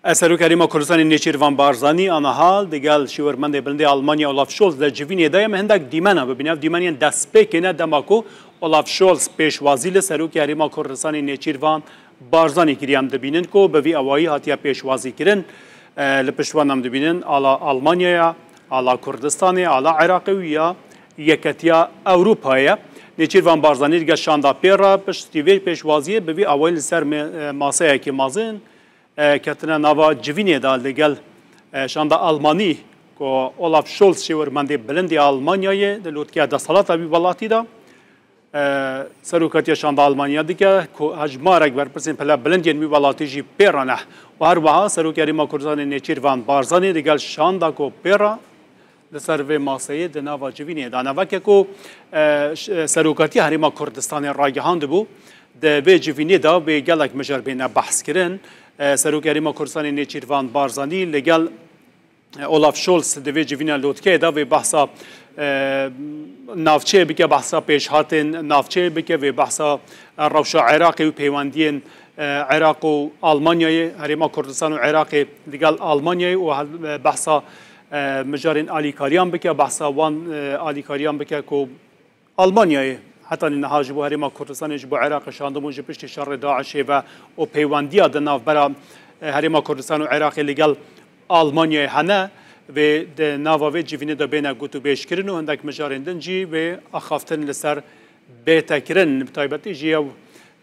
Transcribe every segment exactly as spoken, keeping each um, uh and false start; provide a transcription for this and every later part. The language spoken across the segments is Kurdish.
Ez Serok Herêma Kurdistanê Nêçîrvan Barzanî anahal digel şêwirmendê bilind ê Almanya Olaf Scholz de civînê de ye. Me hindek dîmena bibîne. Ev dîmenên destpêkê ne dema ku Olaf Scholz pêşwazî li Serokê Herêma Kurdistanê Nêçîrvan Barzanî kiriye. Em dibînin ku bi vî awayî hatiye pêşwazî kirin. E, li pişt wan em dibînin ala Almanyaya, ala Kurdistanê, ala Iraqê û ya Yeketiya Ewropayê ye. Nêçîrvan Barzanî digel şanda pê re piştî vê pêşwaziyê bi vî awayî li ser me-, e, maseyekî mezin e, ketine nava civînê de li gel, e, şanda Almanî ku Olaf Scholz şêwirmendê bilind ê Almanyayê di lotkeya desthilata wî welatî de, e, serokatiya şanda Almanya dike ku hejmarek berpirsên pile bilind yên wî welatî jî pê re ne. Û her wiha Serokê Herêma Kurdistanê Nêçîrvan Barzanî digel şanda ku pê re li ser vê maseyê di nava civînê de ne. Weke ku, e, ş-, e, Serokatiya Herêma Kurdistanê ragihandibû, di vê civînê de bê gelek mijar bêne behs kirin. E, Serokê Herêma Kurdistanê Nêçîrvan Barzanî li gel, e, Olaf Scholz di vê civîna lotkeyê de vê behsa, e, navçeyê bike, behsa pêşhatên navçeyê bike, vê behsa, e, rewşa Iraqê û peywendiyên, e, Iraq û Almanyayê, Herêma Kurdistan û Iraqê digel Almanyayê û hel-, e, behsa, e, mijarên alîkariyan bike, behsa wan, e, alîkariyan bike ku Almanyayê hetanî niha ji bo Herêma Kurdistanê, ji bo Iraqê şandibûn ji piştî şerê DAIŞê ve û peywendiya di navbera, e, Herêma Kurdistan û Iraqê li gel Almanyayê hene. Vê di nava vê civînê de bêne gotûbêj kirin û hindek mijarên din jî vê axaftin li ser bête kirin. Bi taybetî jî ew,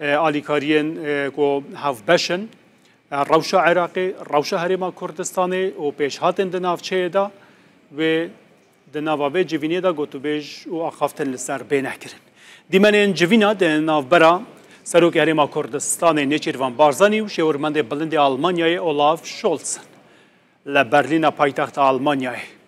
e, alîkariyên, e, ku hevbeş in, e, rewşa Iraqê, rewşa Herêma Kurdistanê û pêşhatên di navçeyê de wê di nava vê civînê de gotûbêj û axaftin li ser bêne kirin. Dîmenên civîna di navbera Serokê Herêma Kurdistanê Nêçîrvan Barzanî û şêwirmendê bilind ê Almanyayê Olaf Scholz in li Berlîna paytexta Almanyayê.